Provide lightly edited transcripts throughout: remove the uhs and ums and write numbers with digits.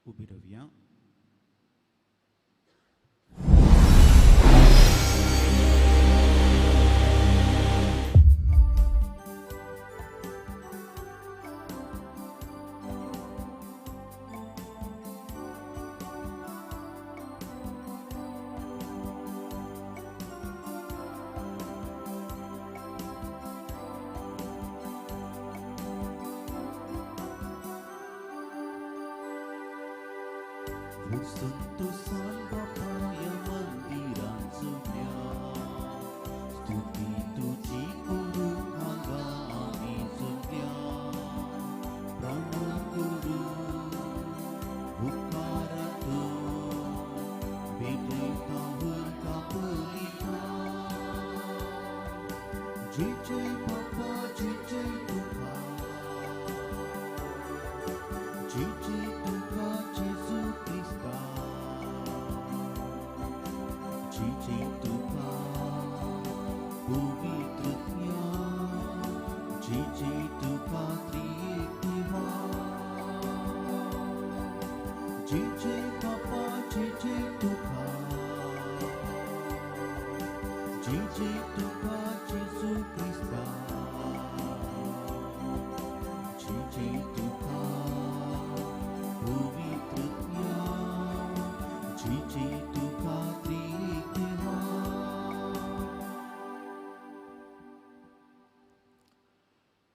उबी रावया. संतोसान बापा ह्या मंदिरान जमल्या, स्तुती तुजी करूंक हांगा आमी जमल्या. प्रार्थना करूं उपकारात भेटयता कापलिता. जय जय बापा, जय जय तुका, जय जय तुका जेजू क्रिस्ता, जय जय तुका पवित्र ज्ञान, जय जय तुका त्रिएक देवा. जय जय बापा, जय जय तुका, जय जय तुका जेजू क्रिस्ता, जय जय तुका पवित्र ज्ञान, जय जय तुका त्रिएक देवा.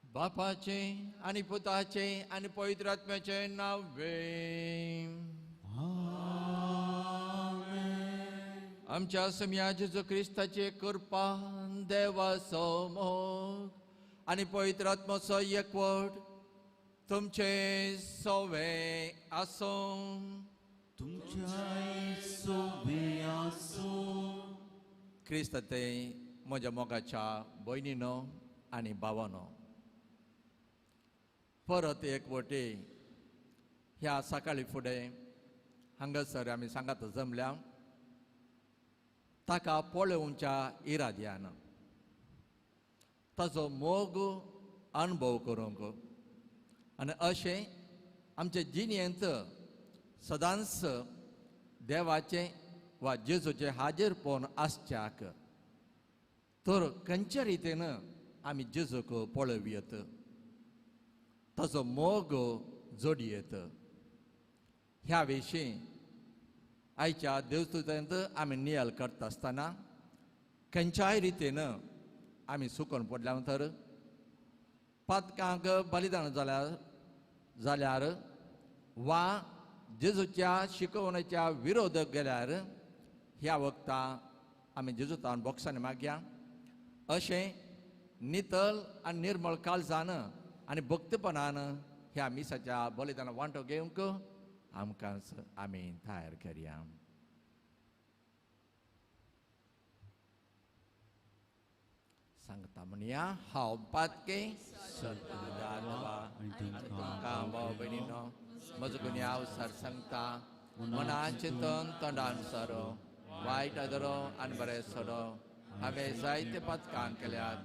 बापाचे आनी पुताचे आनी पवित्र आत्म्याचे नावे. आमच्या सम्या जेजू क्रिस्ताचे कृपा, देवाचो मोग आनी पवित्र आत्म्याचो एकवट तुमचे सोवे आसूं. तुमच्याय सोवे आसूं. क्रिस्त ते म्हज्या मोगाच्या भयणीनो आनी भावानो, परत एक वटे ह्या सकाळी फुडें हांगासर आमी सांगात जमल्या ताका पळोवच्या इराद्यान ताचो मोग अनुभव करूंक आनी अशें आमचे जिणेंत सदांच देवाचें वा जेजूचें हाजीरपण आसच्याक तर खंयच्या रितीन आमी जेजूक पळोवयेत, ताचो मोग जोडयेत. ह्या विशीं आयच्या देवस्तुतांत आमी नियाळ करता आसतना खंयच्याय रितीन आमी सुकोन पडल्या तर पातकांक बलिदान जाल्यार वा जेजूच्या शिकवणेच्या विरोधक गेल्यार ह्या वखता आमी जेजूतान बोक्सांनी मागया. अशें नितळ आनी निर्मळ काळजान आनी भक्तपणान ह्या मिसाच्या बलिदान वांटो घेवंक आमकां आमी तयार करया. सांगता म्हणया, हांव पातके आनी तुमकां भाव भयणीनो म्हजो गुन्यांव सर सांगता. मनान चिंतन तोंडान सरो वायट आदरो आनी बरें सरो हांवें जायते पातकां केल्यात.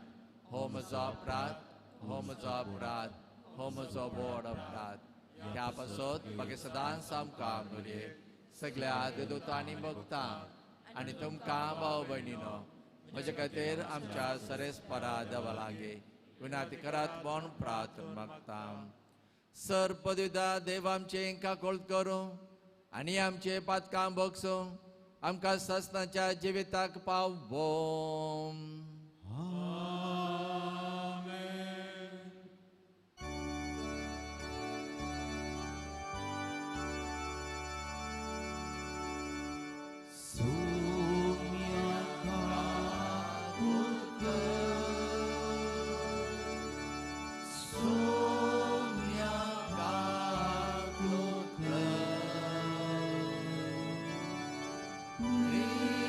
हो म्हजो अपराध, हो म्हजो अपराध, हो म्हजो व्हड अपराध. ह्या पासत म्हाका सदांच आमकां बरे सगळ्या देवदूतांनी भोगता आनी तुमकां भाव भयणीनो म्हजे खातीर आमच्या सरेस्परा देवा लागीं विनंती करात म्हूण प्रार्थना मागता. सर पदविदा देव आमचें काकोळ करूं आनी आमचे पातकां भोगसूं आमकां ससनाच्या जिविताक पावों.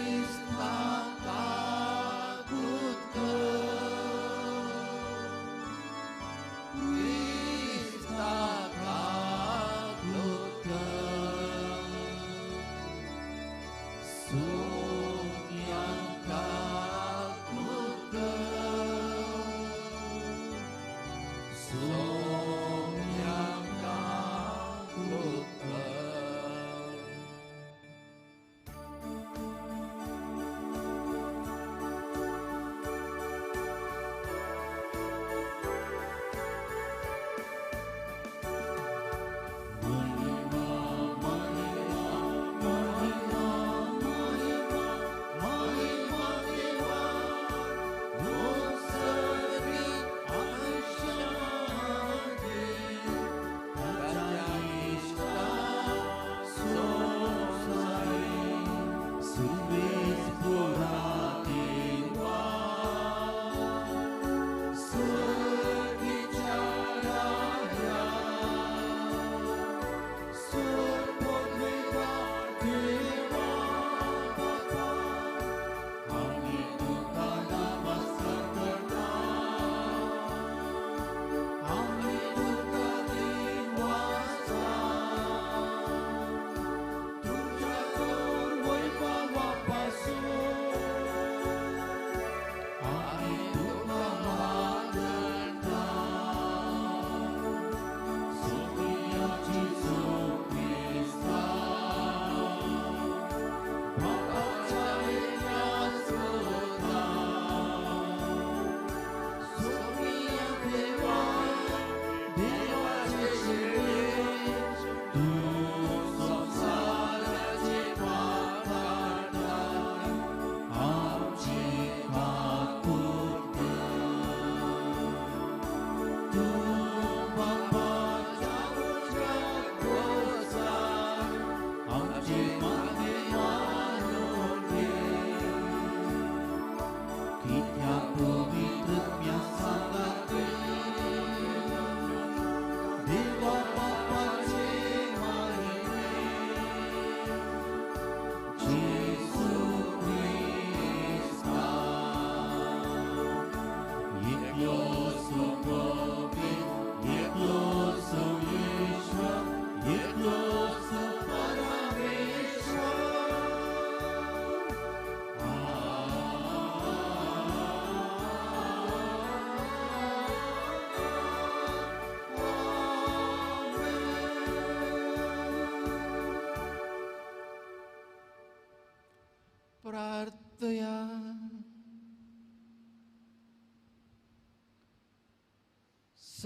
Krista.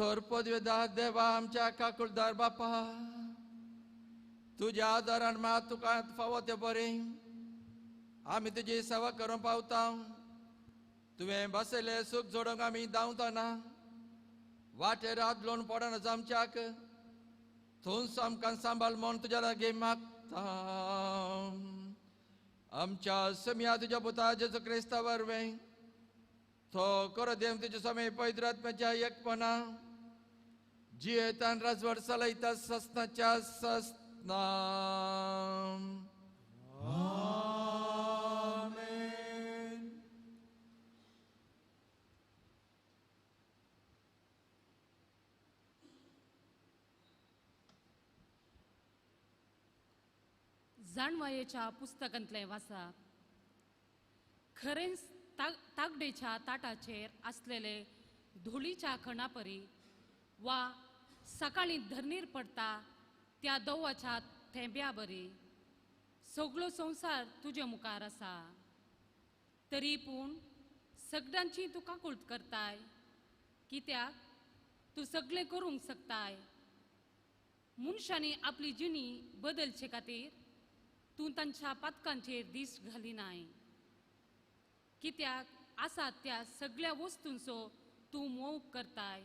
सोरपदवेदा देवा आमच्या काकुळदार बापा, तुज्या आदारान मात तुका फावो तें बरें आमी तुजी सेवा करूंक पावता. तुवें बसयलें सूख जोडूंक आमी धांवतना वाटेर आदलोन पडना आमच्याक, थंयच आमकां सांबाळ म्हूण तुज्या लागीं मागता. आमच्या सम्या तुज्या पुता जेजू क्रिस्ता वरवीं तो करो देव तुज्या समय पवित्र आत्म्याच्या एकपणा जियेतान राजवट चलयता ससनाच्या ससना. आमेन. जाणवायेच्या पुस्तकांतलें वाचप. खरेंच तागडेच्या ताटाचेर आसलेले धुळीच्या खणापरी वा सकाळीं धरणीर पडता त्या दवाच्या थेंब्या बरी सगळो संवसार तुजे मुखार आसा. तरी पूण सगळ्यांची तूं काकूळट करताय, कित्याक तूं सगळें करूंक शकताय. मनशांनी आपली जिणी बदलचे खातीर तूं तांच्या पातकांचेर दीस घालिनाय, कित्याक आसा त्या सगळ्या वस्तूंचो तूं मोग करताय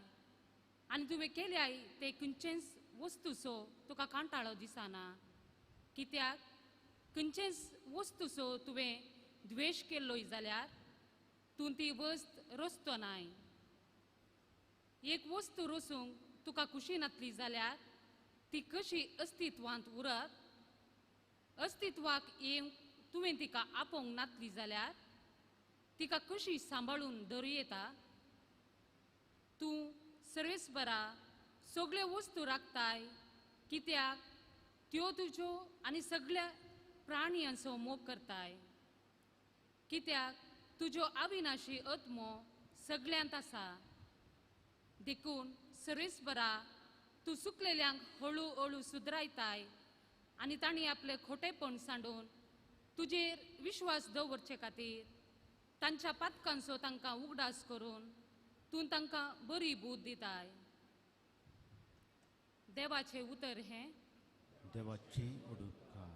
आनी तुवें केल्याय ते खंयचेच वस्तूचो तुका कांटाळो दिसना, कित्याक खंयचेच वस्तूचो तुवें द्वेश केल्लोय जाल्यार तूं ती वस्त रचतो नाय. एक वस्तू रचूंक तुका खुशी नातली जाल्यार ती कशी अस्तित्वांत उरत? अस्तित्वाक येवंक तुवें तिका आपोवंक नातली जाल्यार तिका कशी सांबाळून धरूं येता? तूं सर्वेस्परा सगळ्यो वस्तू राखताय, कित्याक त्यो तुज्यो आनी सगळ्या प्राण्यांचो मोग करताय, कित्याक तुज्यो अविनाशी आत्मो सगळ्यांत आसा. देखून सर्वेस्परा तूं सुकलेल्यांक हळू हळू सुदरायताय आनी तांणी आपलें खोटेपण सांडून तुजेर विश्वास दवरचे खातीर तांच्या पातकांचो तांकां उगडास करून तूं तांकां बरी बूद दिताय. देवाचें उतर हें. देवाचें उपकार.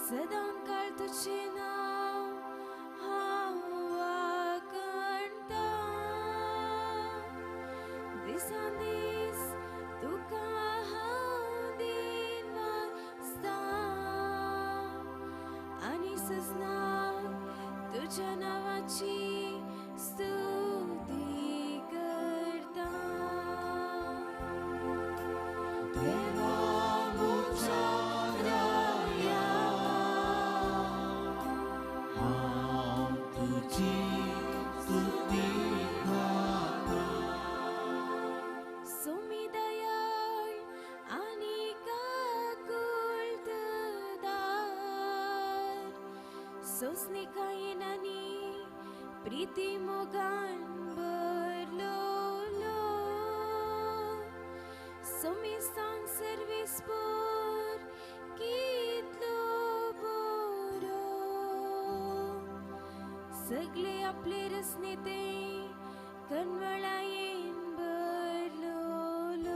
सदांकाळ तुझे नाव हांव वाखाणता, दिसान दीस तुका हांव दिन वाचता आनी सजनाक तुज्या नांवाची स्तुती करता. देवा म्हज्या सोसनिकायेन आनी प्रिती मोगान भरलोलो सोमेस्तांक सर्वेस्पोर कितलो बरो, सगळे आपले रसने ते कन्वळायेन भरलोलो.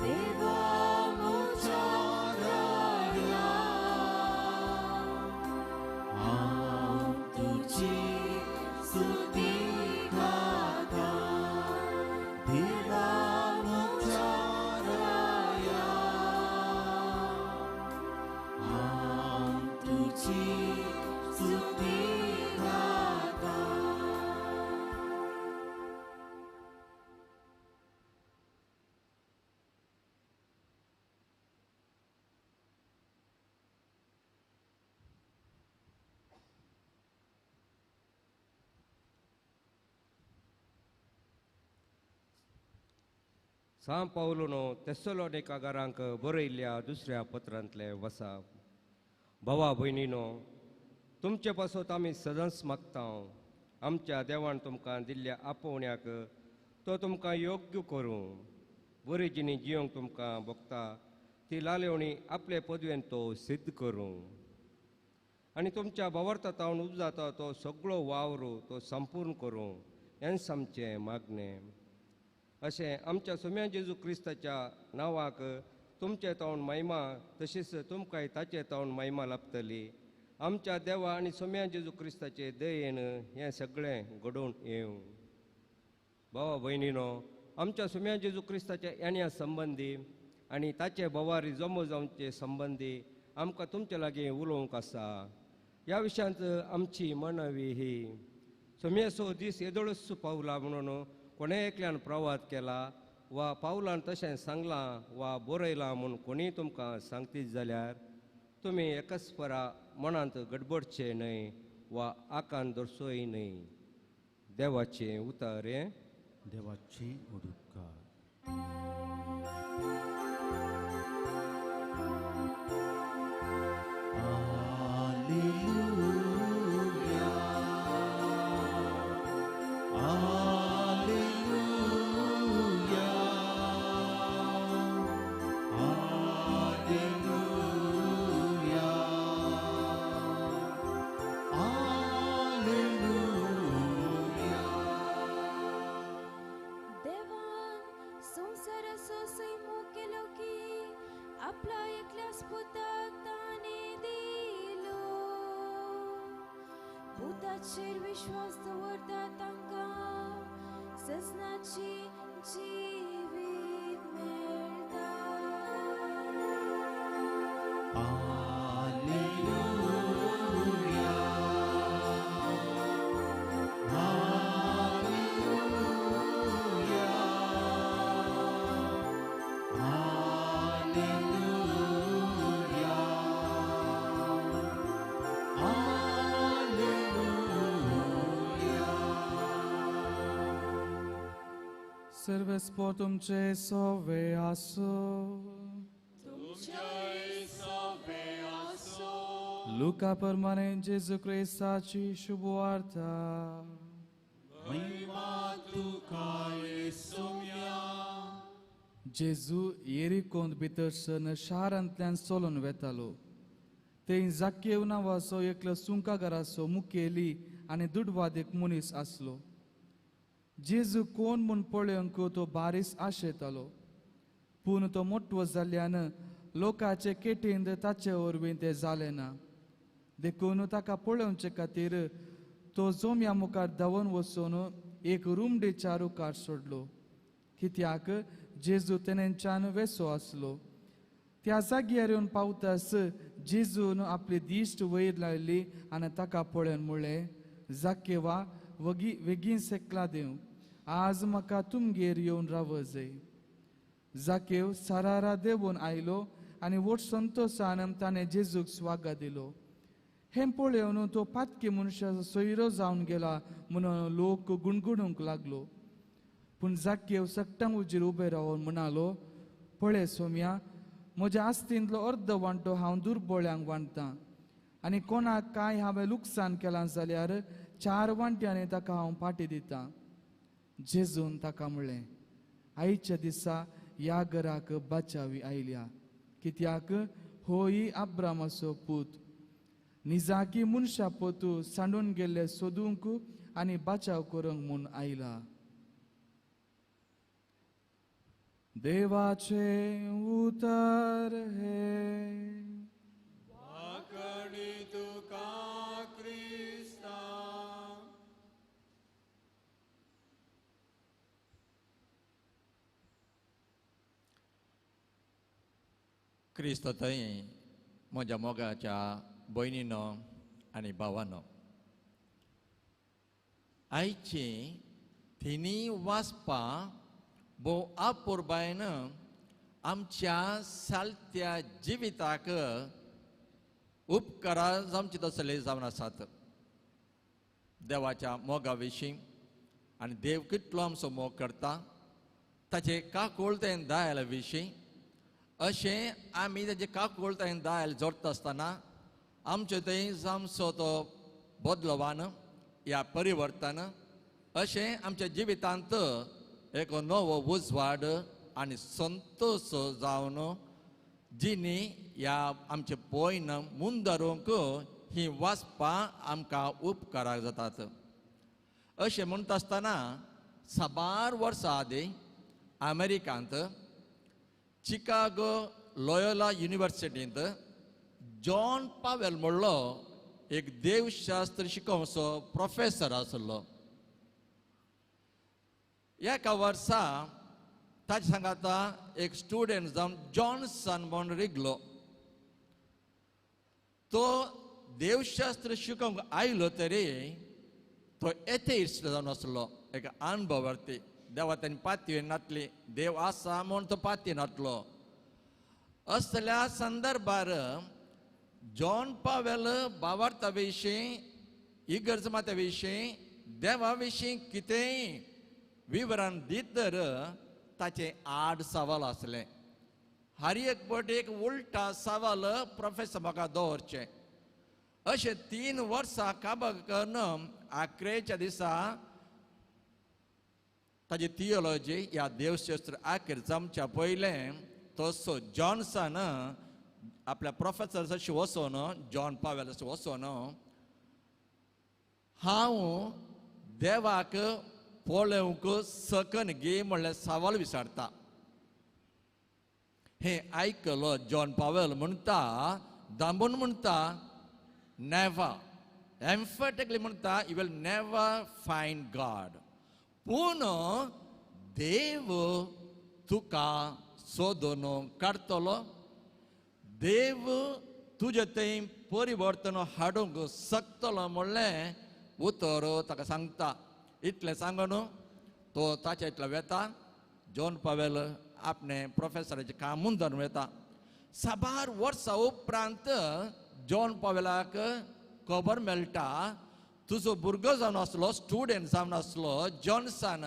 देवा म्हज्या तुझी सां पावलून तेस्सलोनिकागारांक बरयल्ल्या दुसऱ्या पत्रांतलें वसाप. भावा भयणीनो, तुमचे पासत आमी सदांच मागता, आमच्या देवान तुमकां दिल्ल्या आपोवण्याक तो तुमकां योग्य करूं. बरी जिणी जियोंक तुमकां भोगता ती लालेवणी आपले पदवेन तो सिद्ध करूं आनी तुमच्या भावार्था तावन उपजाता तो सगळो वावर तो संपूर्ण करूं, हेंच आमचें मागणें. अशें आमच्या सोम्या जेजू क्रिस्ताच्या नांवाक तुमचे तावन महिमा तशीच तुमकांय ताचे तावन महिमा लाभतली. आमच्या देवा आनी सोम्या जेजू क्रिस्ताचे दयेन हें सगळें घडोवन येवं. भावा भयणीनो, आमच्या सोम्या जेजू क्रिस्ताच्या येण्या संबंदी आनी ताचे भवारी जमो जावचे संबंदी आमकां तुमचे लागीं उलोवंक आसा. ह्या विशयांत आमची मनवी ही सोम्याचो दीस येदोळच पावला म्हणून कोणें एकल्यान प्रवाद केला वा पावलान तशें सांगलां वा बरयलां म्हूण कोणीय तुमकां सांगतीत जाल्यार तुमी एकस्परा मनांत गडबडचे न्हय वा आकान दर्सोय न्हय. देवाचें उतर हें. देवाची उपकार. विश्वास दवरता तांकां सजनाची जिवीत मेळटा. हालेलुया, हालेलुया, हालेलुया, सर्वेस्पोर तुमचे सोवे आसो. लुका प्रमाणे जेजू क्रिस्ताची शुभवार्ता. जेजू येरिकोंत भितर सरन शारांतल्यान चलून वेतालो. थंय जाकेव नांवाचो एकलो सुंकागाराचो मुखेली आनी दुडवादीक मनीस आसलो. जेजू कोण म्हूण पळोवंक तो बारीस आशेतालो, पूण तो मोटवो जाल्ल्यान लोकांचे केटींत ताचे वरवीं तें जालें ना. देखून ताका पळोवचे खातीर तो जोम्या मुखार धांवन वचून एक रुमडेच्या रुखार सोडलो, कित्याक जेजू तेणेच्यान वेसो आसलो. त्या जाग्यार येवन पावतास जेजून आपली दिश्ट वयर लायली आनी ताका पळोवन म्हणलें, जाकेवा वगी वेगीन सेकला देव, आज म्हाका तुमगेर येवन राव जाय. जाकेव सारारा देंवून आयलो आनी व्हड संतोशान ताणें जेजूक स्वागत दिलो. हें पळोवन तो पातकी मनशाचो सोयरो जावन गेला म्हणून लोक गुणगुणूंक लागलो. पूण जाकेव सट्टां उजीर उबे रावन म्हणालो, पळय सोम्या, म्हज्या आस्तींतलो अर्द वांटो हांव दुर्बोळ्यांक वांटतां आनी कोणाक कांय हांवें लुकसाण केलां जाल्यार 4 वांट्यांनी ताका हांव पाटी दितां. जेजून ताका म्हणलें, आयच्या दिसा ह्या घराक बाचावी आयल्या, कित्याक होय अब्रामाचो पूत. निजाकी मनशा पोतू सांडून गेल्ले सोदूंक आनी बाचाव करूंक म्हूण आयला. देवाचें उतर हें. वाकडी तुका क्रिस्ता. क्रिस्त थंय म्हज्या मोगाच्या भयणीनो आनी भावानो, आयची तिनी वाचपां भोव अपुरबायेन आमच्या सालत्या जिविताक उपकारां जावचे तसले जावन आसात. देवाच्या मोगा विशीं आनी देव कितलो आमचो मोग करता, ताचे काकुळतेन दायल विशीं अशें आमी ताचे काकुळतेन दायल जोडटा आसतना आमचे थंय जामचो तो बदलवान या परिवर्तन अशें आमच्या जिवितांत एक नवो उजवाड आनी संतोश जावन जिणी ह्या आमचे पयन मुंदरूंक ही वाचपां आमकां उपकाराक जातात. अशें म्हणटा आसतना साबार वर्सां आदीं अमेरिकांत चिकागो लोयोला युनिवर्सिटींत जॉन पावेल म्हणलो एक देवशास्त्र शिकोवचो प्रोफेसर आसलो. एका वर्सा ताचे सांगाता एक स्टुडंट जावन जॉनसन म्हूण रिगलो. तो देवशास्त्र शिकोवंक आयलो तरी तो एथेइस्ट जावन आसलो, एक अणभवार्थी. देवा ताणी पातयेन नातली, देव आसा म्हूण तो पातयेन नातलो. असल्या संदर्भार जॉन पावेल बावार्था विशीं, इगर्ज मात्या विशीं, देवा विशीं कितेंय विवरण दीत तर ताचें आड सवाल आसलें. हर एक पट एक उल्टा सवाल प्रोफेसर म्हाका दवरचें. अशें 3 वर्सां काबार करून आखरेच्या दिसा ताजी थियोलॉजी ह्या देवशास्त्र आखेर जमच्या पयलें तसो जॉनसन आपल्या प्रोफेसर वचोन, जॉन पावेल वचोन, हांव देवाक पळोवंक सकन गे म्हणल्यार सवाल विचारता. हें आयकलो जॉन पावेल म्हणटा, दांबून म्हणटा, नेवर, एम्फेटिकली म्हणटा, you will never find God. पूण देव तुका सोदून काडटलो, देव तुजे थंय परिवर्तन हाडूंक शकतलो म्हणलें उतर ताका सांगता. इतलें सांगून तो ताच्या इतलो वेता. जॉन पावेल आपणे प्रोफेसराचें काम मुंदर वेता. साबार वर्सां उपरांत जॉन पावेलाक खबर मेळटा तुजो भुरगो जावन आसलो, स्टुडंट जावन आसलो जॉनसन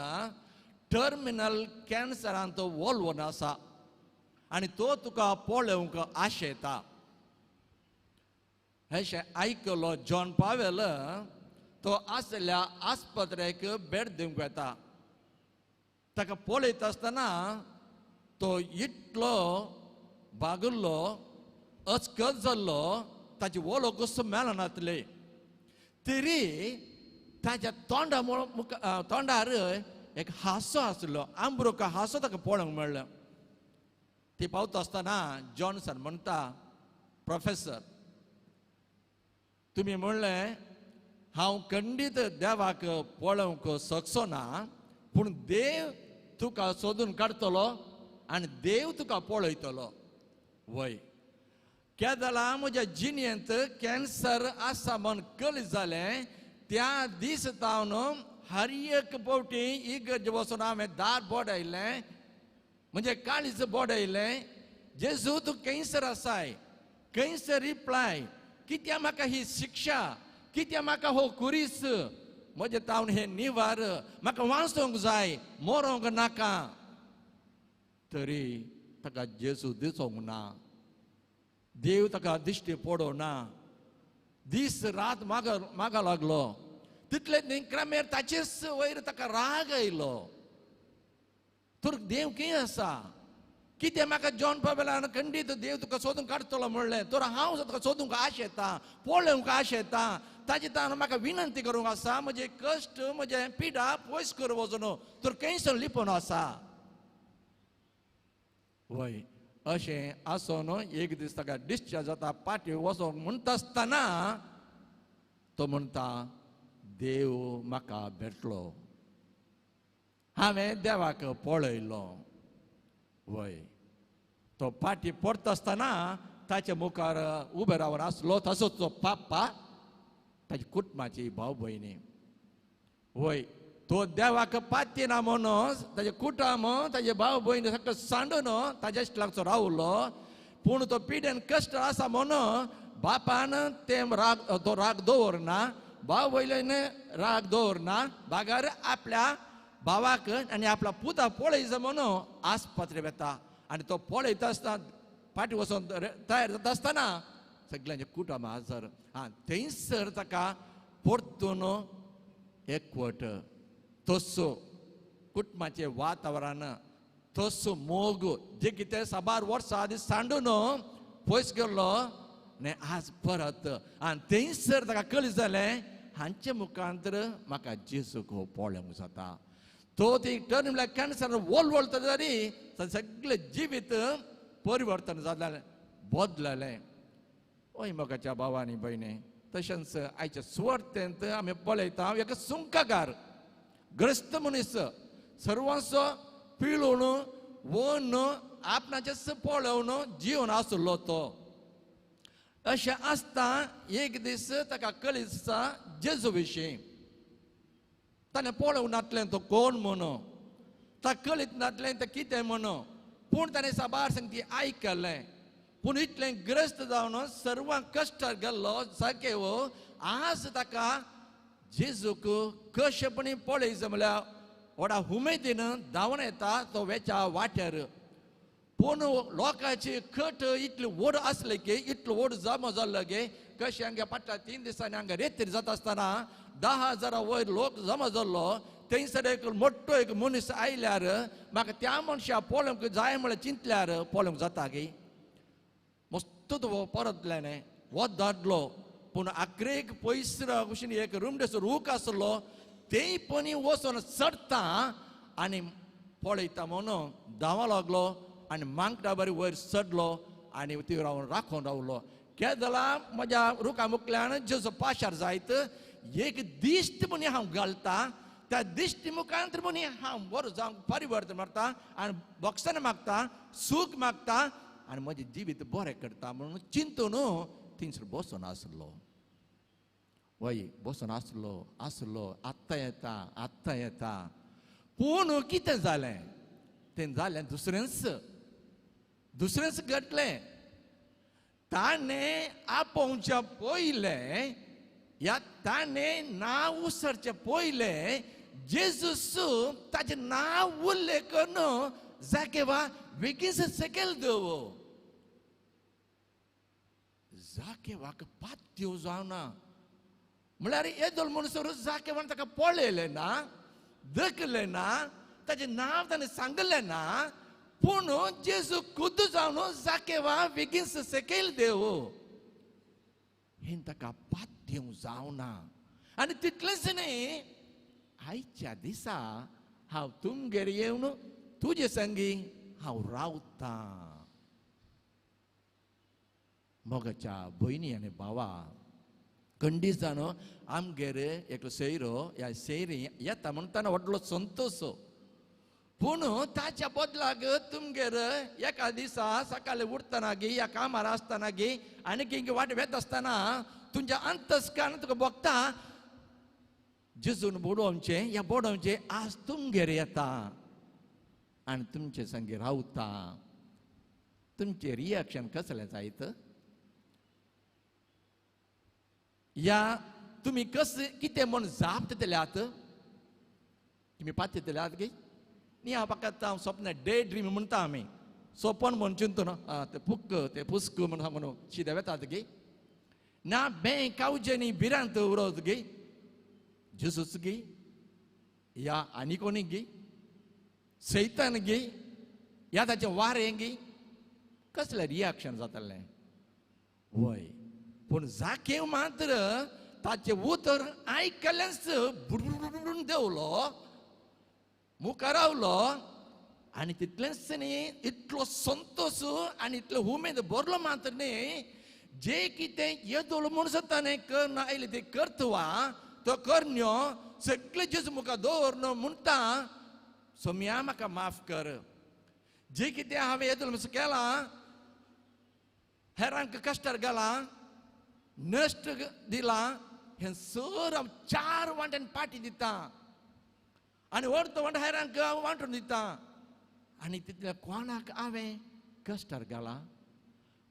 टर्मिनल कॅन्सरान तो वोलवून आसा आनी तो तुका पळोवंक आशेता. अशें आयकलो जॉन पावेल तो आसल्या आस्पत्रेक भेट दिवंक वेता. ताका पळयता आसतना तो इतलो बागुल्लो, अचकत जाल्लो, ताची वळख कसो मेळनातली. तरी ताच्या तोंडा तोंडार एक हांसो आसलो, आंब्रोक हांसो ताका पळोवंक मेळ्ळो. ती पावता आसतना जॉनसन म्हणटा, प्रोफेसर तुमी म्हणलें हांव खंडीत देवाक पळोवंक शकचो ना, पूण देव तुका सोदून काडटलो आनी देव तुका पळयतलो. वय केदला म्हज्या जिणेंत कॅन्सर आसा म्हूण कळीत जालें त्या दीस तावन हर एक फावटी इगर्ज वचून हांवें दार बोडायलें, म्हणजे काळीज बोडायलें, जेजू तूं कॅन्सर आसाय, कॅन्सर रिप्लाय, कित्याक म्हाका ही शिक्षा, कित्याक म्हाका हो कुरीस, म्हजें तावन हें निवार, म्हाका वाचोंक जाय, मरोंक नाका. तरी ताका जेजू दिसोंक ना, देव ताका दिश्टी पडोना ना. दीस रात मागा मागा लागलो. तितले न्ही क्रमेर ताचेच वयर ताका राग आयलो, तर देव कितें आसा, कितें म्हाका जॉन पावेलान खंडीत देव तुका सोदून काडटलो म्हणलें, तर हांव तुका सोदूंक आशेता, पळोवंक आशेता, ताजे तान म्हाका विनंती करूंक आसा, म्हजे कश्ट म्हजें पिडा पयस करूं वचून, तर खंयसर लिपोवन आसा. वय अशें आसून एक दीस ताका डिस्चार्ज जाता, पाटी वचोंक म्हणटा आसतना तो म्हणटा, देव म्हाका भेटलो, हांवें देवाक पळयलो. वय तो पाटी पडटा आसतना ताच्या मुखार उबे रावन आसलो तसोच तो पाप्पा, ताची कुटुंबाची भाव भयणी. वय तो देवाक पाती ना म्हणून ताजे कुटुंब ताजे भाव भयणी सगळें सांडून ताज्या लागचो रावलो. पूण तो पिडेन कश्ट आसा म्हणून बापान ते राग तो राग दवरना, भाव भयल्यान राग दवरना, बागार आपल्या भावाक आनी आपल्या पुता पळयता म्हणून आस्पत्रे वेता आनी तो पळयता आसतना फाटीं वचोन तयार जाता आसतना सगळ्यांचे कुटुंब हजर आं थंयसर ताका परतून एकवट तसो कुटुंबाचें वातावरण तसो मोग जे कितें साबार वर्सां आदी सांडून पयस गेल्लो आनी आज परत आनी थंयसर ताका कळी जालें हांचे मुखांतर म्हाका जेजूक पळोवंक जाता. तो ती टर्न म्हणल्यार कॅन्सर वळवळता तरी सगळें जिवीत परिवर्तन जालें बदललें. ओय मोगाच्या भावा आनी भयणी तशेंच आयच्या सुवार्थेंत आमी पळयता एक सुंकागार ग्रस्त मनीस सर्वांचो पिळून वन आपणाचेच पळोवन जिवन आसलो तो. अशें आसता एक दीस ताका कळीत आसा जेजू विशीं ताणें पळोवंक नासलें तो कोण म्हणून ताका कळीत नासलें तें कितें म्हणून पूण ताणें साबार संगती आयकलें. पूण इतलें ग्रस्त जावन सर्वांक कश्टार गेल्लो जाकेव आज ताका जेजूक कशेपणी पळयता म्हणल्यार व्हडा उमेदीन धांवन येता तो वेच्या वाट्यार. पूण लोकांची खट इतली व्हड आसली की इतलो व्हड जमो जाल्लो की कशें हांगा फाटल्या 3 दिसांनी हांगा रेतीर जाता आसतना 10,000 वयर लोक जमा जाल्लो. थंयसर एक मोठो एक मनीस आयल्यार म्हाका त्या मनशा पळोवंक जाय म्हळ्यार चिंतल्यार पळोवंक जाता की मस्त तो परतल्याने वत धाडलो. पूण आखरेक पयस कुशीन एक रुमडेचो रूख आसलो तेय पनी वचून चडटा आनी पळयता म्हणून धांवा लागलो आनी मांगटा बरी वयर चडलो आनी ती रावन राखून रावलो. केदला म्हज्या रुखा मुखल्यान जेजो पाशार जायत एक दिश्ट म्हणी हांव घालता त्या दिश्टी मुखांत म्हणी हांव बरो जावंक परिवर्तन मारता आनी बॉक्सान मागता सूख मागता आनी म्हजें जिवीत बरें करता म्हणून चिंतून थंयसर बसून आसलो. वय बसून आसलो आसलो आत्तां येता आत्तां येता. पूण कितें जालें तें जालें दुसरेंच दुसरेंच घडलें. ताणें आपोवच्या पयलें ह्या ताणें नांव उसरचें पयलें जेजूस ताचें नांव उल्लेख करून जाकेवा बेगीन सकयल देव जाकेवाक पात्यो जावना म्हळ्यार येदोळ म्हणसर जाकेवान ताका पळयलें ना देखलें ना ताचें नांव ताणें सांगलें ना. पूण जेजू खुद्द जावन जाकेवा बेगीन सकयल देव हें ताका पात्यो जावना. आनी तितलेंच न्ही आयच्या दिसा हांव तुमगेर येवन तुजे संगी हांव रावतां. मोगाच्या भयणी आनी भावा खंडीत जावन आमगेर एकलो सोयरो ह्या सोयरी येता म्हणटाना व्हडलो संतोश. पूण ताच्या बदलाक तुमगेर एका दिसा सकाळी उठतना गी ह्या कामार आसतना गी आनी कितें वाट वेता आसतना तुमच्या अंतस्कान तुका भोगता जेजून बोडोवचें ह्या बोडोवचें आज तुमगेर येता आनी तुमचे संगी रावता. तुमचें रिएक्शन कसलें जायत या तुमी कस कितें म्हूण जाप दितल्यात तुमी पात्य दिल्यात गी न्ही. हांव फकत हांव सपन डे ड्रीम म्हणटा आमी सपन म्हूण चिंतून ते पुक्क ते पुस्क म्हूण म्हणून शिदे वेतात गी ना बँक कावजेनी भिरांत उरत गी जेजूस गी या आनी कोणी गी सैतान गी या ताचें वारें गी कसलें रिएक्शन जातलें वय. पूण जाकेव मात्र ताचें उतर आयकलेंच बुडबुडून देंवलो मुखार रावलो आनी तितलेंच न्ही इतलो संतोश आनी इतलो उमेद भरलो मात्र न्ही जे कितें येदोळ म्हूण ताणें करना आयलें तें करतवा तो करण्यो सगळें जेजू मुखार दवर म्हणटा सोम्या म्हाका माफ कर जे कितें हांवें येदोळ म्हणून केलां हेरांक कश्टार घालां नश्ट दिलां हें सर हांव 4 वांट्यान पाटी दिता आनी अर्द वांट हेरांक हांव वांटून दिता आनी तितल्या कोणाक हांवें कश्टार घालां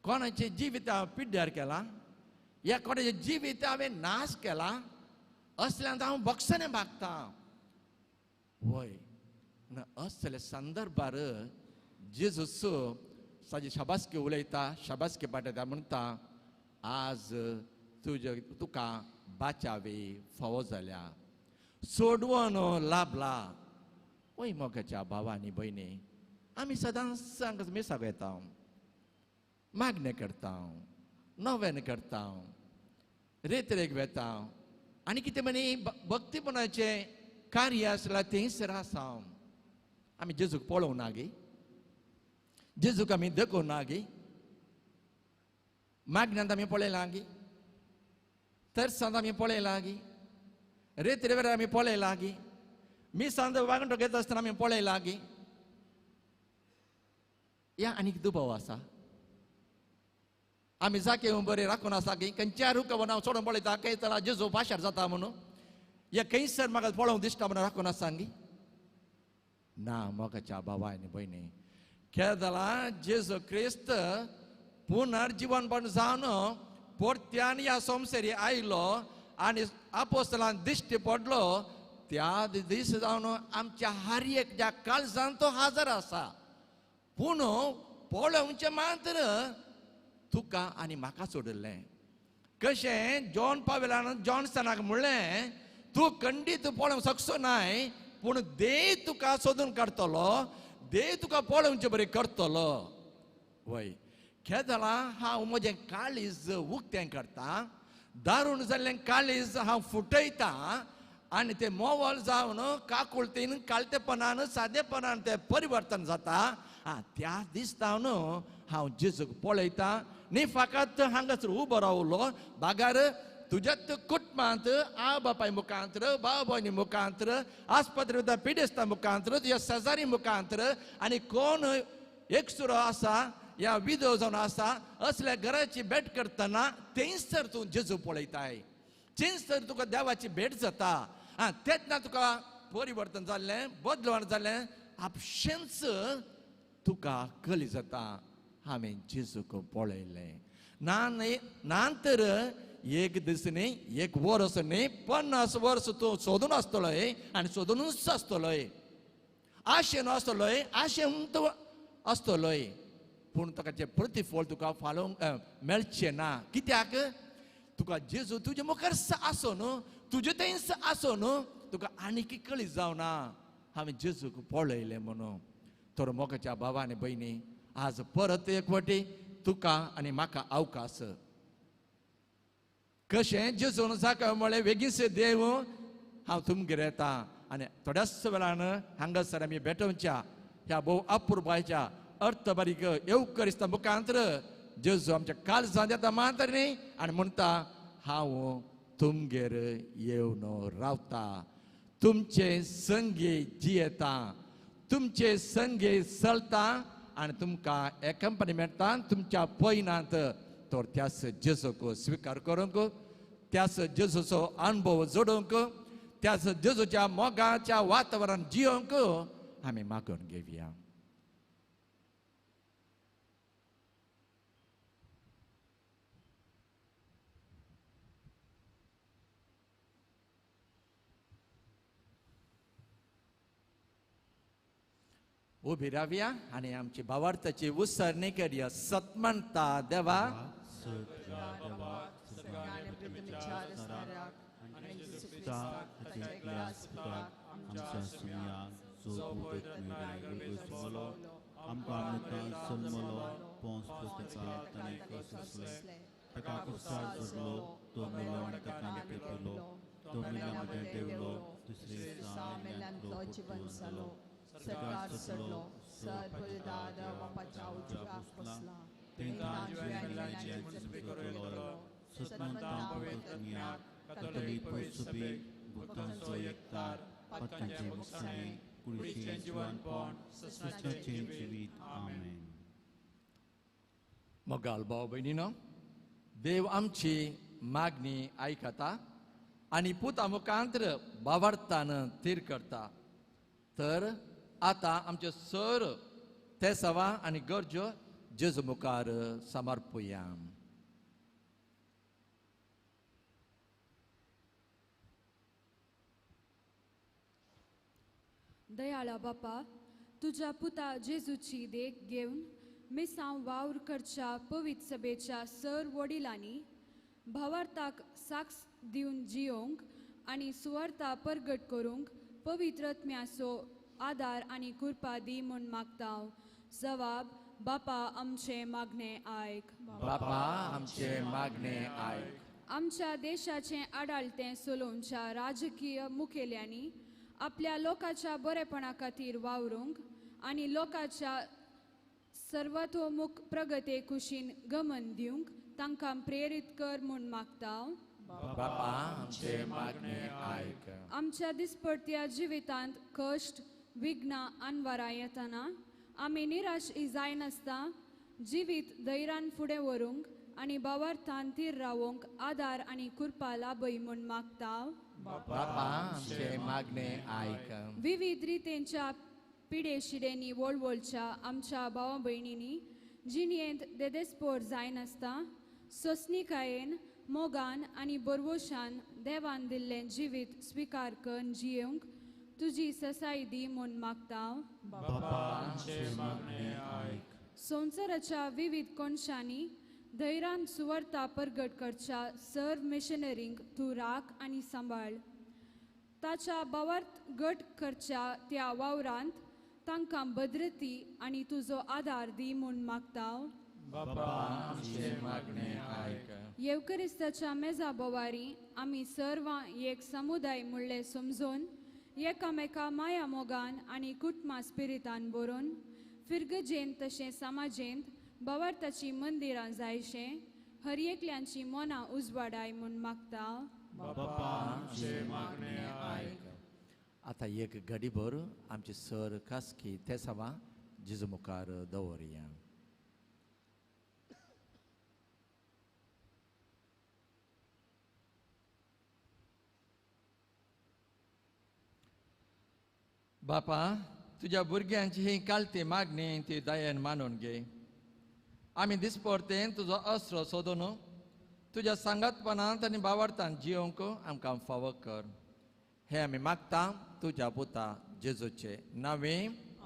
कोणाचें जिवीत हांवें पिड्ड्यार केलां ह्या कोणाचें जिवीत हांवें नाश केलां असल्यांत हांव बक्षाने मागता. वय असले संदर्भार जेजूस ताजी शाबासकी उलयता, शाबासकी पाठयता, म्हणटा आज तुजे तुका बाचावी फावो जाल्या, सोडवण लाभला. वय मोगाच्या भावा आनी भयणी, आमी सदांच हांगा मिसाक येता, मागणें करता, नवेन करता, रेतरेक वेता आनी कितें म्हणी भक्तीपणाचें कार्य आसला थंयसर आसा. आमी जेजूक पळोवंक ना गे, जेजूक आमी देखूंक ना गे, मागण्यांत आमी पळयलां गे, तरसांत आमी पळयलां गे, रेतरे वेळार आमी पळयलां गे, मिसांत वागणूक घेता आसतना आमी पळयलां गे. ह्या आनीक दुबाव आसा. आमी जाके बरें राखून आसा की खंयच्या रुखा हांव सोडून पळयता खंय तर जेजू पाशार जाता म्हणून, या खंयसर म्हाका पळोवंक दिसता म्हणून राखून आसा गी ना. मोगाच्या भावा आनी भयणी, केदला जेजू क्रिस्त पुनर्जीवनपण जावन परत्यान ह्या संवसारी आयलो आनी आपोस्तलान दिश्टी पडलो. त्या दीस जावन आमच्या हर एक ज्या काळजान तो हाजर आसा. पूण पळोवचें मात्र तुका आनी म्हाका सोडिल्लें. कशें जॉन पावेलान जॉन्सनाक म्हणलें, तूं खंडीत पळोवंक शकचो नाय, पूण देव तुका सोदून काडटलो, देव तुका पळोवचे बरें करतलो. वय केदला हांव म्हजें काळीज उक्तें करता, दारून जाल्लें काळीज हांव फुटयतां आनी तें मोवल जावन काकुळतीन काळतेपणान सादेपणान तें परिवर्तन जाता. आं त्या दिसता न्हू हांव जेजूक पळयतां न्ही फकत हांगासर उबो रावलो बागार तुज्याच कुटुंबांत आ बापाय मुखांत्र, भाव भयणी मुखांत्र, आस्पत्रे पिडेस्ता मुखांत्र, तुज्या शेजारी मुखांत्र आनी कोण एकसुरो आसा या विधव जावन आसा असल्या घराची भेट करतना थंयसर तूं जेजू पळयताय, थंयसर तुका देवाची भेट जाता. आं तेन्ना तुका परिवर्तन जाल्लें, बदलवण जाल्लें, आपशेंच तुका कली जाता हांवें जेजूक पळयलें. ना न्हय ना तर एक दीस न्ही, एक वर्स न्ही, 50 वर्स तूं सोदून आसतलोय आनी सोदूनच आसतलोय, आशेन आसतलोय, आशेन तूं आसतलोय, पूण ताका जें प्रतिफळ तुका फालोवंक मेळचें ना. कित्याक तुका जेजू तुजे मुखार आसो न्हू, तुजे थंयच आसो न्हू, तुका आनीक कळी जावना हांवें जेजूक पळयलें म्हणून. तर मोगाच्या भावा आनी भयणी, आज परत एक वाटी तुका आनी म्हाका अवकाश. कशें जेजून जाका म्हळें वेगींच देव हांव तुमगेर येता आनी थोड्याच वेळान हांगासर आमी भेटोवच्या ह्या भोव अपुरबायच्या अर्थ बारीक येवकरिस्ता मुखांत्र जेजू आमच्या काळजांत येता मात्र न्ही आनी म्हणटा हांव तुमगेर येवन रावता, तुमचे संगी जियेता, तुमचे संगी चलता आनी तुमकां एकांपणी मेळटा तुमच्या पयनांत. तर त्याच जेजूक स्विकार करूंक, त्याच जेजूचो अनुभव जोडूंक, त्याच जेजूच्या मोगाच्या वातावरण जियोंक आमी मागून घेवया. उबी रावया आनी आमची भावार्थाची उसरणी करया. सतमनता देवा मोगाल भाव भयणीनो, देव आमची मागणी आयकता आनी पुता मुखांत्र भावार्थान थीर करता. तर आतां आमचे सर तेसावा आनी गरजो जेजू मुखार समर्पुया. दयाळा बापा, तुज्या पुता जेजूची देख घेवन मिसांव वावर करच्या पवित्र सभेच्या सर वडिलांनी भावार्थाक साक्ष दिवन जियोंक आनी सुवार्था परगट करूंक पवित्र आत्म्याचो आदार आनी कृपा दी म्हूण मागता. जवाब बापा आमचे मागणे आयक. बापा आमचे मागणे आयक. आमच्या देशाचें आडाळतें चलोवच्या राजकीय मुखेल्यांनी आपल्या लोकांच्या बरेपणा खातीर वावरूंक आनी लोकांच्या सर्वतोमुख प्रगते कुशीन गमन दिवंक तांकां प्रेरीत कर म्हूण मागता. बापा आमचे मागणे आयक. आमच्या दिसपडत्या जिवितांत कश्ट विघ्नां अनवरां येतना आमी निराश जायनासतना जिवीत धैर्यान फुडें व्हरूंक आनी भावार्थान थीर रावोंक आदार आनी कृपा लाभय म्हूण मागता. बापा आमचे मागणे आयक. विविध रितींच्या पिडेशिडेंनी वळवळच्या आमच्या भावा भयणींनी जिणेंत देदेस्पोर जायनासतना सोंसणीकायेन मोगान आनी बरवशान देवान दिल्लें जिवीत स्विकार करून जियेवंक तुजी ससाय दी म्हूण मागता. संवसाराच्या विविध कोनशांनी धैर्यान सुवार्था परगट करच्या सर्व मिशनरींक तूं राख आनी सांबाळ. ताच्या भावार्थ गट करच्या त्या वावरांत तांकां भद्रती आनी तुजो आदार दी म्हूण मागता. येवकरिस्ताच्या मेजा बोवारी आमी सर्वां एक समुदाय म्हणलें समजून एकामेका माया मोगान आनी कुटुंबा स्पिरितान बरोवन फिरगजेन तशें समाजेंत भावार्थाची मंदिरां जायशें हर एकल्यांची मनां उजवाडाय म्हूण मागता. आतां एक घडीभर आमची सर खासकी तेसांवां जेजू मुखार दवरया. बापा, तुज्या भुरग्यांची ही कालती मागणी ती दयेन मानून घे. आमी दिसपडतेन तुजो आसरो सोदून तुज्या सांगातपणांत आनी भावार्थान जियोंक आमकां फावो कर. हे आमी मागता तुज्या पुता जेजूचे नांवे.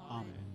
आमेन.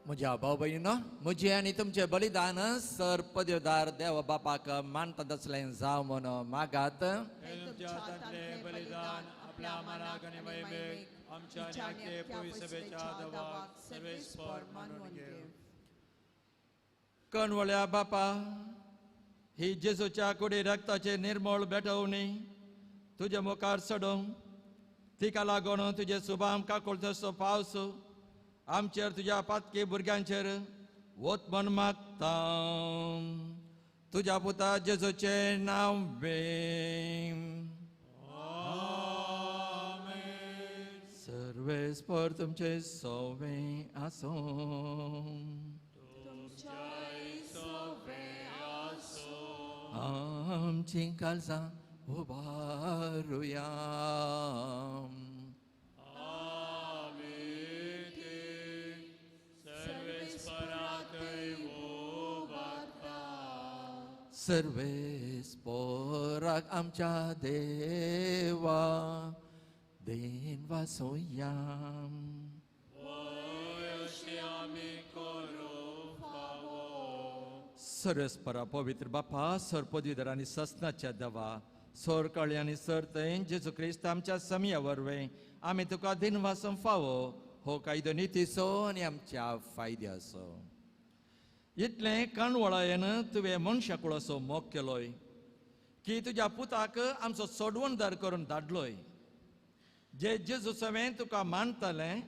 म्हज्या भाव भयणीनो, म्हजें आनी तुमचें बलिदान सर पदव्युदार देव बापाक मानता तसलें जावं म्हूण मागात. बलिदान आपल्या मनाक आनी महिमेक आमच्या आनी पवित्र सभेच्या देवाक सर्वेस्पर मानून घे. कणवळ्या बापा, ही जेजूच्या कुडी रक्ताचे निर्मळ भेटवणी तुज्या मुखार चडोवंक तिका लागून तुजे सुबाम काकुळटसो पावस आमचेर तुज्या पातकी भुरग्यांचेर वत म्हण मागता. तुज्या पुता जेजूचें नांव सर्वेस्पर तुमचे सोवे आसूं. आमची काळजां उबारुया. सर्वेस्पराक आमच्या देवा देन वासोया. सर्वेस्परा पवित्र बापा, सर पदवीधर आनी ससनाच्या देवा, सर काळी आनी सर तयेन जेजू क्रिस्त आमच्या समया वरवीं आमी तुका दिनवासम फावो हो कायदो नितीचो आनी आमच्या फायद्याचो. इतलें काणवळायेन तुवें मनशा कुळाचो मोग केलोय की तुज्या पुताक आमचो सोडवणदार करून धाडलोय. जे जेजू सवें तुका मानतलें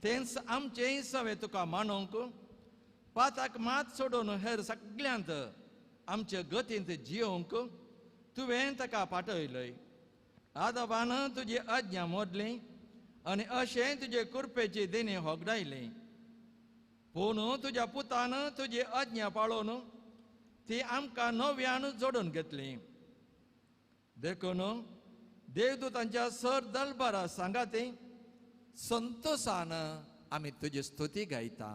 तेंच आमचेंय सवें तुका मानूंक पाताक मात सोडून हेर सगल्यांत आमचे गतींत जियोवंक तुवें ताका पाठयलय. आदाबान तुजी आज्ञा मोडली आनी अशें तुजे कृपेची देणी होगडायली. पूण तुज्या पुतान तुजी आज्ञा पाळोवन ती आमकां नव्यान जोडून घेतली. देखून देवदूतांच्या सर दलबारा सांगाती संतोषान आमी तुजी स्तुती गायता.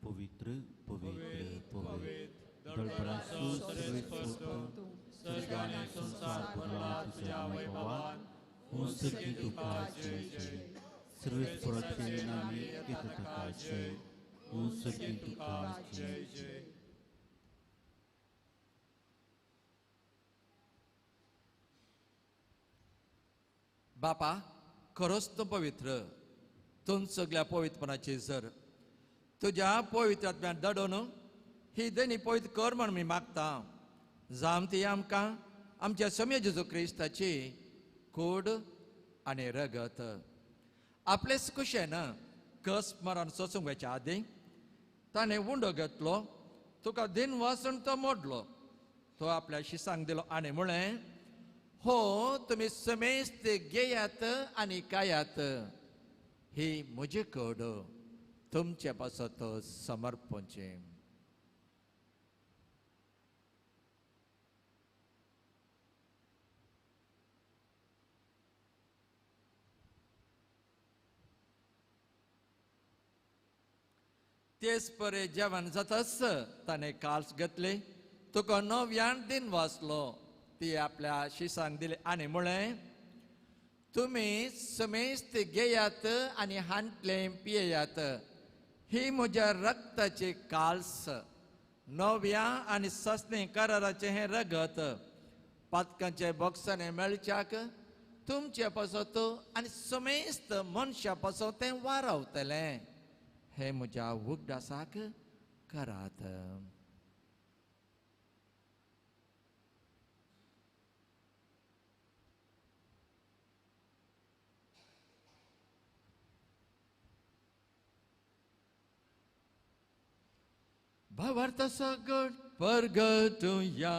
पवित्र पवित्र पवित्र दळबराचो सर्वेस्पर तूं, स्वर्ग आनी संवसार भरला तुज्या वैभवान. हुं सर्गी तुका जय जय, सर्वेस्पराचे नांवी येता तुका जय, हुं सर्गी तुका जय जय. बापा, खरोच तूं पवित्र, तूं सगल्या पवित्रपणाची जर तुज्या पवित्र आत्म्यान दडोवन ही देणी पवित्र कर म्हण मी मागता. जाम ती आमकां आमच्या सम्य जेजू क्रिस्ताची कूड आनी रगत आपलेच कुशेन कस मरण सोसूंक वयच्या आदीं ताणें उंडो घेतलो, तुका दिन वासून तो मोडलो, तो आपल्या शिसांक दिलो आनी म्हळें, हो तुमी समेस्त घेयात आनी खायात, ही म्हजी कूड तुमचे पासत समर्पणचें. तेच परे जेवण जाताच ताणें काल्स घेतली, तुका नव्यान दिन वाचलो, ती आपल्या शिसांक दिली आनी म्हळें, तुमी समेस्त घेयात आनी हांतलें पियेयात, ही म्हज्या रक्ताची काल्स, नव्या आनी सस्नी कराराचें हें रगत पातकांचे बोक्सांनी मेळच्याक तुमचे पासत आनी समेस्त मनशा पासत तें वारावतलें. हे म्हज्या उगडासाक करात. भावार्थ सगट परगटुया.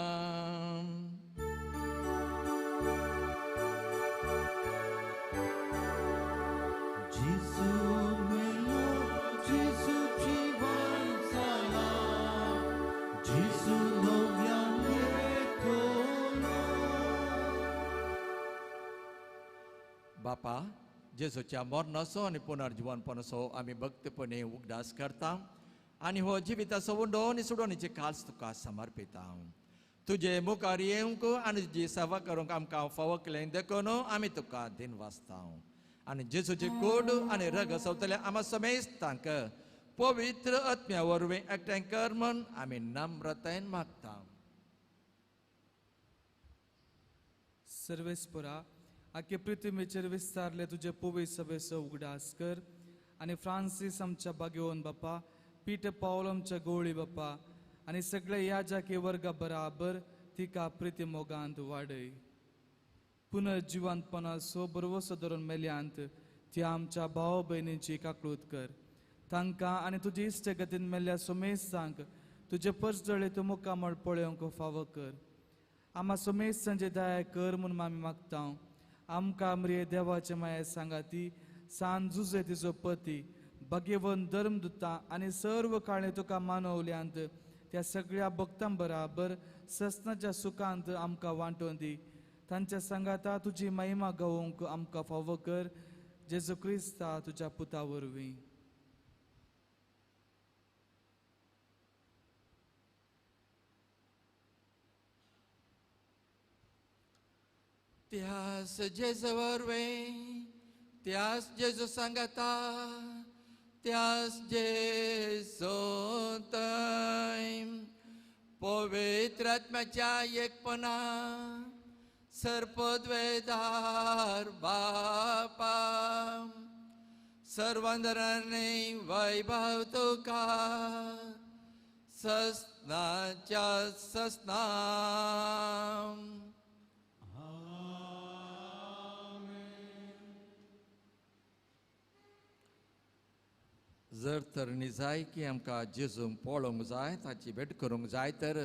जेजू मेलो, जेजू जिवन जाला, जेजू नव्यान येतलो. बापा, जेजूच्या मरणाचो आनी पुनर्जिवनपणाचो आमी भक्तपणे उगडास करता आनी हो जिविताचो उंडो आनी सुडोवणेची काल्स तुका समर्पिता. तुजे मुखार येवंक आनी तुजी सेवा करूंक आमकां फावो केलें देखून आमी तुका दिन वाचता. आनी जेजूची कूड आनी रगत सोंपतले आमा समेस्तांक पवित्र आत्म्या वरवीं एकठांय कर म्हूण आमी नम्रतायेन मागता. सर्वेस्परा, आख्खे पृथ्वीचेर विस्तारले तुजे पवित्र सभेचो उगडास कर आनी फ्रांसीस आमच्या बागेवन बापा, पीटर पावल आमच्या गोळी बापा आनी सगळे याजाकी वर्गा बराबर तिका प्रिती मोगांत वाडय. पुनर्जिवंतपणाचो बरवसो धरून मेल्यांत ती आमच्या भाव भयणींची काकळूत कर. तांकां आनी तुजी इश्टगतीन मेल्ल्या सोमेस्तांक तुजे पर्जळे तूं मुखामळ पळोवंक फावो कर. आमा सोमेस्तांचे दया कर म्हूण आमी मागता. आमकां मरिये देवाचे माये सांगाती सान जुजे तिजो पती भाग्यवंत धर्मदुता आनी सर्व काळे तुका मानवल्यांत त्या सगळ्या भक्तां बराबर ससनाच्या सुखांत आमकां वांटोवन दी. तांच्या सांगाता तुजी महिमा गावोवंक आमकां फावो कर. जेजू क्रिस्ता तुज्या पुता वरवीं. त्यास जेजू वरवीं, त्यास जेजू सांगाता, त्यास जेजू तय पवित्र आत्म्याच्या एकपणा सर्पद्वेदार बापा सर्वांदराने वैभव तुका ससनाच्या ससना. जर तरणी जाय की आमकां जेजूंक पळोवंक जाय, ताची भेट करूंक जाय तर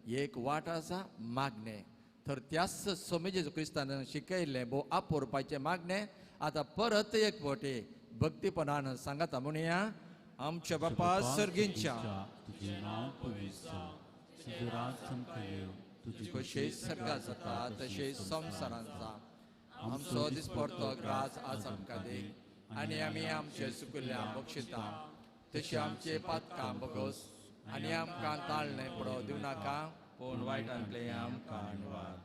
एक वाट आसा मागणें. तर त्याच स्वामी जेजू क्रिस्तान शिकयल्लें भोव आपोरपाचें मागणें आतां परत एक फावटी भक्तीपणान सांगाता म्हणया. आमच्या बापा सर्गींच्या, तुजें नांव पवित्र जावं, तुजें राज आमकां येवं, तुजी कशें सर्गात जाता तशें संवसारांत जावं. आमचो दिसपडतो ग्रास आज आमकां दी आनी आमी आमचे सुकुल्ल्या बक्षिता तशें आमचे पातकां बगोस आनी आमकां ताळणें पडो दिवं नाका पूण वायटांतलें आमकां निवार.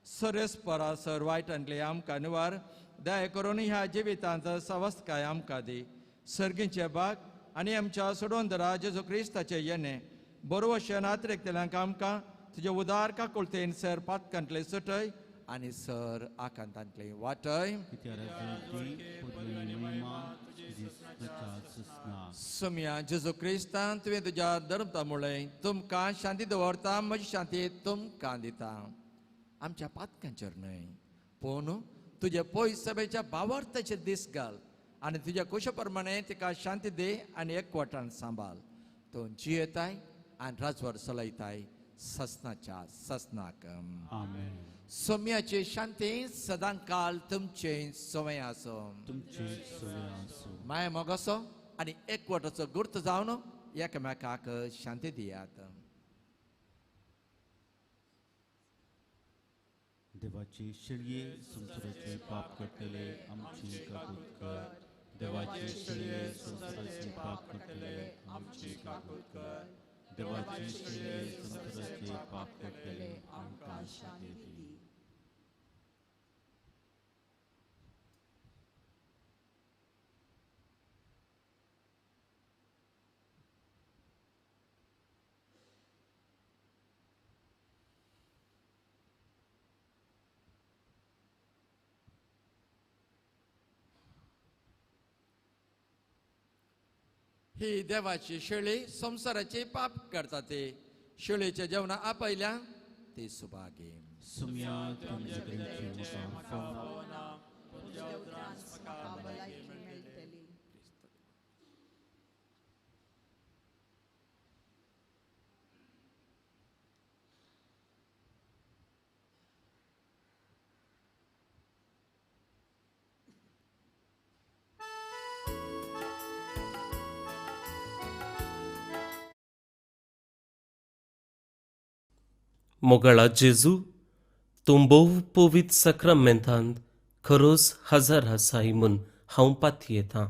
सरेस्परा सर वायटांतलें आमकां निवार. दया करून ह्या जिवितांत सवस्तकाय आमकां दी. सर्गींचे बाग आनी आमच्या सोडोंदरा जेजू क्रिस्ताचे येणे बरोवशे नात्रेकतल्यांक आमकां तुजे उदार काकुळतेन सर पातकांतले सुटय आनी सर आकांतांतले वाटय. सोम्या जेजू क्रिस्तान तुवें तुज्या धर्मता मुळे तुमकां शांती दवरता, म्हजी शांती तुमकां दिता. आमच्या पातकांचेर न्हय पूण तुज्या पयस सभेच्या भावार्थाचे दीस घाल आनी तुज्या कुशा प्रमाणे तिका शांती दे आनी एकवटान सांबाळ. तूं जियेताय आनी राजवार चलयताय ससनाच्या ससनाक. आमेन. सोम्याची शांती सदांकाल तुमचे सवय आसो, तुमचे सवय आसो. माया मोगासो आनी एकवटाचो गुर्त जावन एकामेकाक शांती दियात. देवाची शेळये संवसाराचे पाप करतले आमची काकूत कर. देवाची शेळये संवसाराचे पाप करतले आमची काकूत कर. देवाची शेळये संवसाराचे पाप करतले आमकां शांती दी. ही देवाची शेळी संवसाराचे पाप करता ते शेळीच्या जेवणा आपयल्या ते सुभागे. सुम्या तुमचे म्हाका भलायकी मेळटली. मोगाळा जेजू, तूं भोव पवित्र साक्रामेंतांत खरोच हजर आसाय म्हूण हांव पातयेतां.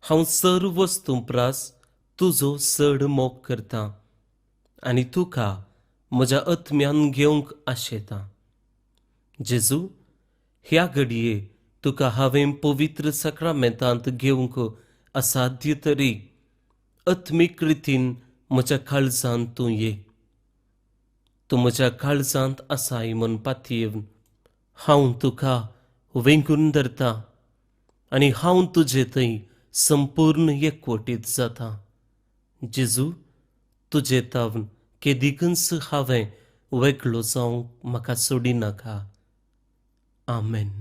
हांव सर्व वस्तूं प्रास तुजो चड मोग करतां आनी तुका म्हज्या आत्म्यान घेवंक आशेतां. जेजू, ह्या घडये तुका हांवें पवित्र साक्रामेंतांत घेवंक असाध्य तरी आत्मीक रितीन म्हज्या काळजांत तूं ये. तूं म्हज्या काळजांत आसाय म्हूण पातयेवन हांव तुका वेंगून धरता आनी हांव तुजे थंय संपूर्ण एकवटीत जाता. जेजू, तुजे तावन केदिकूच हांवें वेगळो जावंक म्हाका सोडिनाका. आमेन.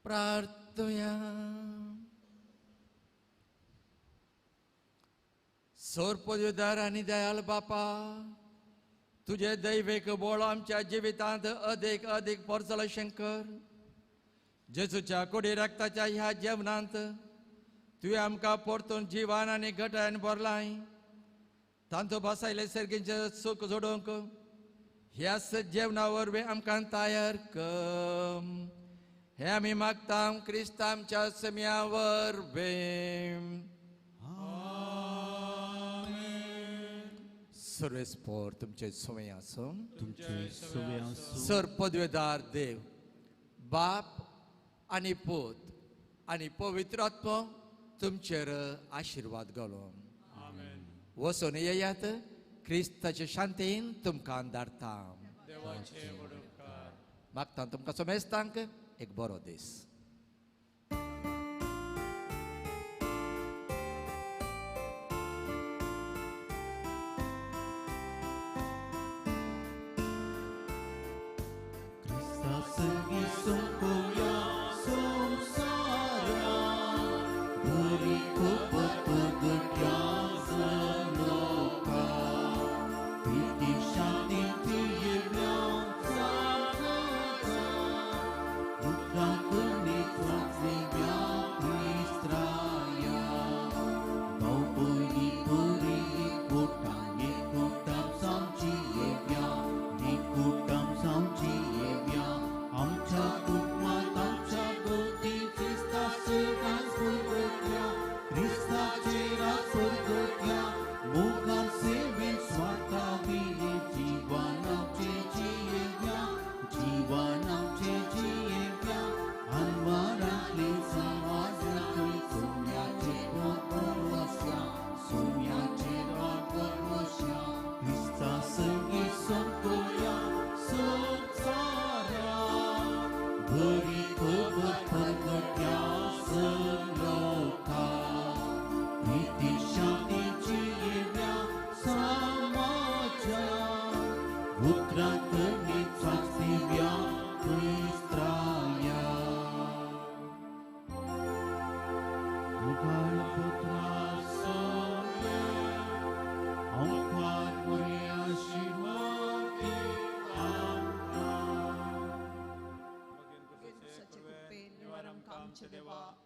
प्रार्थया. सोर पदवीदार आनी दयाल बापा, तुजे दैवेक बोळ आमच्या जिवितांत अदीक अदीक पोरचलो शंकर. जेजूच्या कोडी रक्ताच्या ह्या जेवणांत तुवें आमकां परतून जिवान आनी घटायन भरलाय. तांचो बसायले सर्गींचें सूख जोडूंक ह्याच जेवणा वरवीं आमकां तयार कर. हें आमी मागता क्रिस्त आमच्या सम्या वरवीं. सर्वेस्पोर तुमचे सुवे आसूं. तुमचे सुवे आसूं. सर पदवेदार देव बाप आनी पूत आनी पवित्र आत्मो तुमचेर आशिर्वाद घालूं. वचून येयात, क्रिस्ताचे शांतीन तुमकां धाडटा. मागता तुमकां समेस्तांक एक बरो दीस.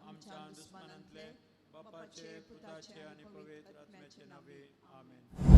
आमच्या दुस्मनांतले बापाचे पुताचे आनी पवित्र आत्म्याचे नावे आमेन.